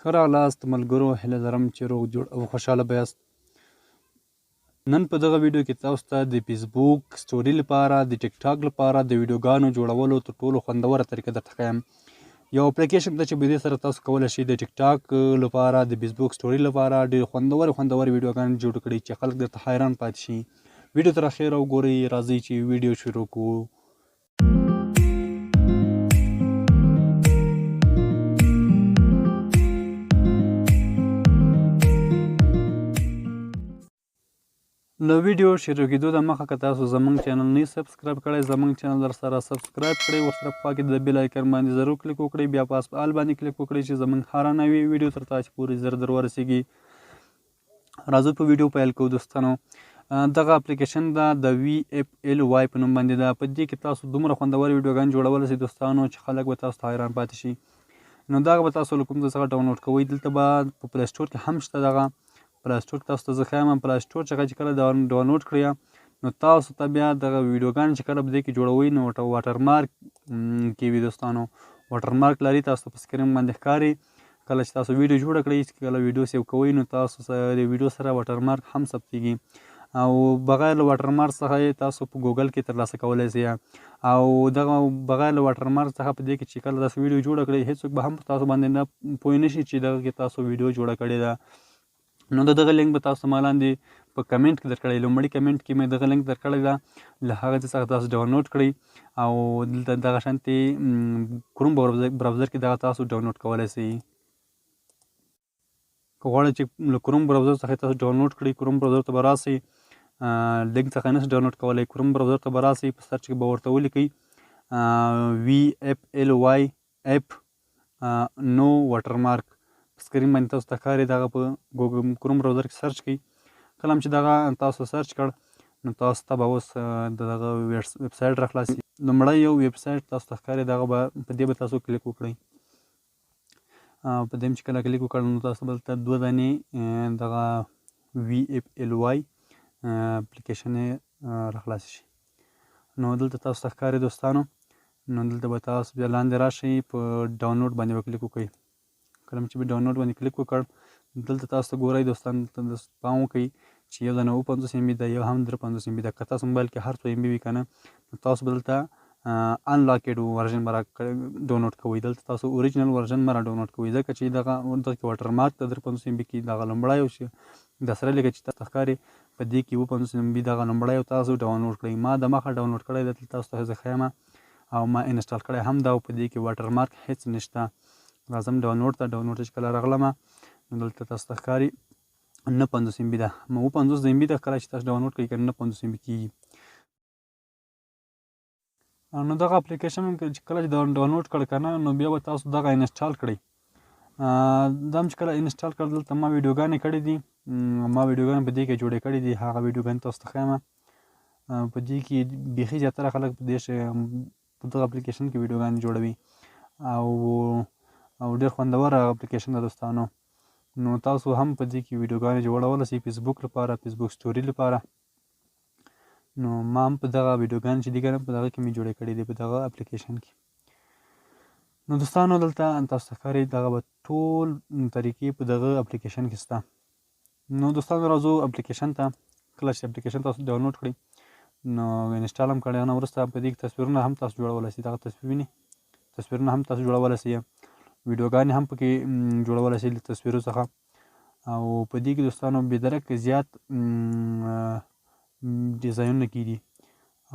ښه راغلاست ملګرو، هیله لرم چې روغ جوړ او خوشحاله به یاست. نن په دغه ویډیو کې تاسو ته د فیسبوک سټوري لپاره، د ټیک ټاک لپاره د ویډیوګانو جوړولو تر ټولو خوندوره طریقه درته ښیم. یو اپلیکیشن ده چې په دې سره تاسو کولی شئ د ټیک ټاک لپاره، د فیسبوک سټوري لپاره ډېر خوندور ویډیوګانې جوړ کړئ چې خلک درته حیران پاتې شي. ویډیو تر اخره وګورئ. راځئ چې ویډیو شروع کړو. له ویډیو شروع کېدو د مخه که تاسو زمونږ چینل نه سبسکرایب کړی، زمونږ چینل در سره سبسکرایب کړئ، ورسره په خوا کې د بیل آیکن باندې ضرور کلیک وکړئ، بیا پاس په آل باندې کلیک وکړئ چې زمونږ هره نوې ویډیو تر تاسو پورې زر در ورسیږي. راځو په ویډیو پیل کوو دوستانو. دغه اپلیکیشن ده د وی اف ال وای په نوم باندې ده. په دې کې تاسو دومره خوندورې ویډیوګانې جوړولی شئ دوستانو چې خلک به تاسو ته حیران پاتې شي. نو دغه به تاسو له کوم ځای څخه ډاونلوډ کوئ؟ دلته به په پلی سټور کې هم شته. دغه پلی سټور تاسو ته زه ښیم. پلی سټور څخه چې کله ډاونلوډ کړئ نو تاسو ته بیا دغه ویډیوګانې چې کله په دې کې جوړوئ نو واټرمارک کې وي دوستانو. واټرمارک لري، تاسو په سکرین باندې ښکاري. کله چې تاسو ویډیو جوړه کړئ، چې کله ویډیو سیو کوئ نو تاسو د ویډیو سره واټرمارک هم ثبتیږي او بغیر له واټرمارک څخه یې تاسو په ګوګل کې ترلاسه کولی شئ. او دغه بغیر له واټرمارک څخه په دې کې چې کله تاسو ویډیو جوړه کړئ هېڅوک به هم تاسو باندې نه پوه نه شي چې دغه کې تاسو ویډیو جوړه کړې ده. نو د دغه لینک به تاسو ما لاندې په کمنټ کې درکړی، لومړي کمنټ کې مې دغه لینک درکړی ده، له هغه ځای څخه تاسو ډاونلوډ کړئ او دلته دغه شانتې کروم براوزر کې دغه تاسو ډاونلوډ کولی شئ. که غواړئ چې له کروم براوزر څخه تاسو ډاونلوډ کړئ، کروم براوزر ته به راسئ، لینک څخه نه شئ ډاونلوډ کولی، کروم براوزر ته به راسئ، په سرچ کې به ورته ولیکئ وی اف ال وای اپ نو واټرمارک. په سکرین باندې تاسو ته ښکاري، دغه په ګوګل کروم براوزر کې سرچ کړئ. کله هم چې دغه تاسو سرچ کړ نو تاسو ته به اوس د دغه ویب سایټ راخلاصي. لومړی یو ویب سایټ تاسو ته ښکاري، دغه به په دې به تاسو کلیک وکړئ. په دې چې کله کلیک وکړ نو تاسو به دلته دوه دانې دغه وی اف ال وای اپلیکیشن راخلاص شي. نو دلته تاسو ته ښکاري دوستانو. نو دلته به تاسو بیا لاندې راشئ، په ډاونلوډ باندې به کلیک وکړئ. کله چې به ډاونلوډ باندې کلیک وکړ دلته تاسو ته ګورئ دوستان، دلته پام وکړئ چې یو دانه 57 ایم بي ده، یو هم 53 ایم بي ده. که تاسو موبایل کې هر څو ایم بي وي که نه، نو تاسو به دلته انلاکډ ورژن به را ډاونلوډ کوئ. دلته تاسو اوریجنل ورژن مه را ډاونلوډ کوئ، ځکه چې دغه کې واټرمارک ده 53 ایم بي کې. دغه لومړی یو چې د سره لیکه چې تاسو ته ښکاري په دې کې 57 ایم بي دغه لومړی یو تاسو ډاونلوډ کړئ. ما دمخه ډاونلوډ کړی دی، دلته تاسو ته زه ښیم او ما انسټال کړی هم ده او په دې کې واټرمارک هېڅ نشته. راځم ډاونلوډ ته. ډاونلوډ ته چې کله راغلم نو دلته تاسو ته ښکاري 59 ایم بي ده، 57 ایم بي ده. کله چې تاسو ډاونلوډ کړئ که 59 ایم بي کېږي. نو دغه اپلیکیشن چې کله چې ډاونلوډ کړ که نه نو بیا به تاسو دغه انسټال کړئ. دا هم چې کله انسټال کړ دلته ما ویډیوګانې کړې دي، ما ویډیوګانې په دې کې جوړې کړې دي. هغه ویډیوګانې تاسو ته ښیم. په دې کې بیخي زیاتره خلک په دې په دغه اپلیکیشن کې ویډیوګانې جوړوي او ډېر خوندور اپلیکیشن ده دوستانو. نو تاسو هم په دې کې ویډیوګانې جوړولی شئ فیسبوک لپاره، فیسبوک سټوري لپاره. نو ما هم په دغه ویډیوګانې چې دي که نه په دغه کې مې جوړې کړې دي، په دغه اپلیکیشن کې. نو دوستانو دلته تاسو ته ښکاري دغه به ټول طریقې په دغه اپلیکیشن کې شته. نو دوستانو راځو اپلیکیشن ته. کله چې اپلیکیشن تاسو ډاونلوډ کړئ نو انسټال هم کړئ، نه وروسته په دې کې تصویرونه هم تاسو جوړولی شئ. دغه تصویر وینئ، تصویرونه هم تاسو جوړولی شئ، ویډیوګانې هم پکې جوړولی شئ له تصویرو څخه. او په دې کې دوستانو بې درکه زیات ډیزاینونه کېږي.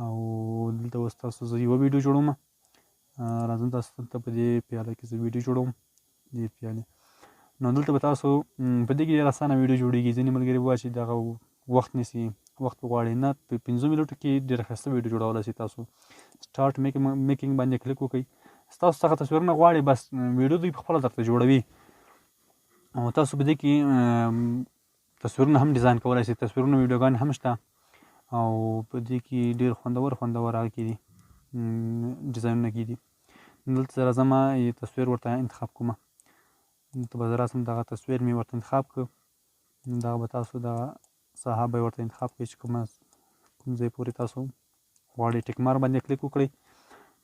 او دلته اوس تاسو زه یوه ویډیو جوړوم. راځم تاسو دلته په دې پیاله کې زه ویډیو جوړوم، دې پیالې. نو دلته به تاسو په دې کې ډېره اسانه ویډیو جوړېږي. ځینې ملګري وایي چې دغه وخت نیسي، وخت غواړي، نه، په 5 منټو کې ډېره ښایسته ویډیو جوړولی شئ. تاسو سټارټ میکینګ باندې کلیک وکړئ، ستاسو څخه تصویرونه غواړي، بس ویډیو دوی په خپله درته جوړوي. او تاسو په دې کې تصویرونه هم ډیزاین کولی شئ، تصویرونه ویډیوګانې هم شته. او په دې کې ډېر خوندور هغه کېږي، ډیزاینونه کېږي. دلته زه راځم یو تصویر ورته انتخاب کوم. دلته به زه راسم دغه تصویر مې ورته انتخاب کړ. دغه به تاسو دغه ساحه به ورته انتخاب کړئ چې کوم ځای پورې تاسو غواړئ. ټیک مار باندې کلیک وکړئ،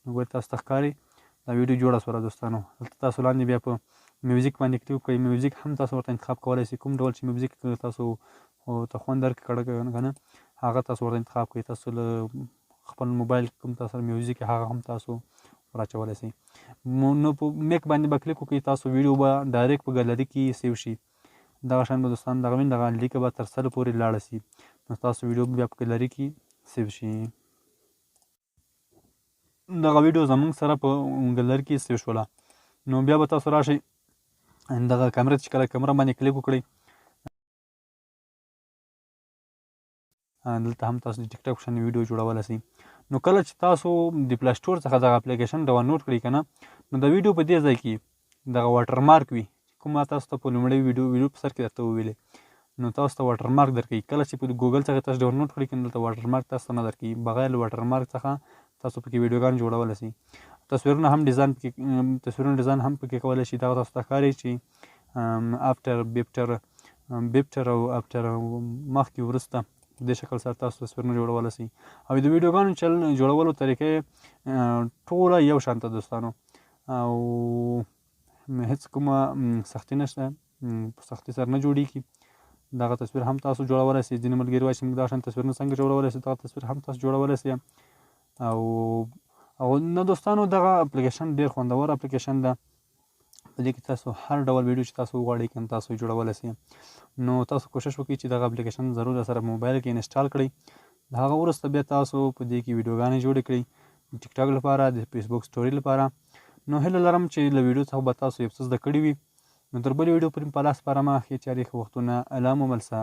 نو ګورئ تاسو ته ښکاري دا ویډیو جوړه شوله دوستانو. دلته تاسو لاندې بیا په میوزیک باندې کلیک وکړئ، میوزیک هم تاسو ورته انتخاب کولای شئ، کوم ډول چې میوزیک تاسو ته خوند درکړ که نه هغه تاسو ورته انتخاب کړئ. تاسو له خپل موبایل کوم تاسو میوزیک هغه هم تاسو وراچولی شئ. نو په میک باندې به کلیک وکړئ، تاسو ویډیو به ډایرکټ په ګالري کې سیو شي. دغه شان به دوستان دغه وین دغه لیکه به تر 100 پورې لاړه شي، نو تاسو ویډیو به بیا په ګالري کې سیو شي. دغه ویډیو زمونږ سره په ګالري کې سیو شوله. نو بیا به تاسو راشئ دغه کمره چې کله کمره باندې کلیک وکړئ، دلته هم تاسو د ټیک ټاک په شان ویډیو جوړولی شئ. نو کله چې تاسو د پلی سټور څخه دغه اپلیکیشن ډاونلوډ کړئ که نه، نو د ویډیو په دې ځای کې دغه واټرمارک وي، کومه تاسو ته په لومړۍ ویډیو په سر کې درته وویلې، نو تاسو ته واټرمارک درکوي. کله چې په ګوګل څخه تاسو ډاونلوډ کړئ که نه، دلته واټرمارک تاسو ته نه درکوي، بغیر له واټرمارک څخه تاسو پکې ویډیوګان جوړولی شئ. تصویرونه هم ډیزاین پکې، تصویرونه ډیزاین هم پکې کولی شئ. دغه تاسو ته ښکاري چې افتر بیپټر او افتر مخکې وروسته په دې شکل سره تاسو تصویرونه جوړولی شئ. او د ویډیوګانو چل جوړولو طریقې ټوله یو شان ته دوستانو، او هیڅ کومه سختي نشته، په سختي سره نه جوړیږي. دغه تصویر هم تاسو جوړولی شئ. ځینې ملګري وایي چې موږ دا شان تصویرونه څنګه جوړولی شو، دغه تصویر هم تاسو جوړولی شئ. او نه دوستانو، دغه اپلیکیشن ډېر خوندور اپلیکیشن ده. په دې کې تاسو هر ډول ویډیو چې تاسو وغواړئ که تاسو یې جوړولی شئ. نو تاسو کوشش وکړئ چې دغه اپلیکیشن ضرور سره موبایل کې انسټال کړئ. د هغه وروسته بیا تاسو په دې کې ویډیوګانې جوړې کړئ، د ټیک ټاک لپاره، د فیسبوک سټوري لپاره. نو هیله لرم چې له ویډیو څخه به تاسو یو څه زده کړي وي. نو تر بلې ویډیو پورې په الله سپارم. ښې چارې، ښه وختونه، الله مو مل شه.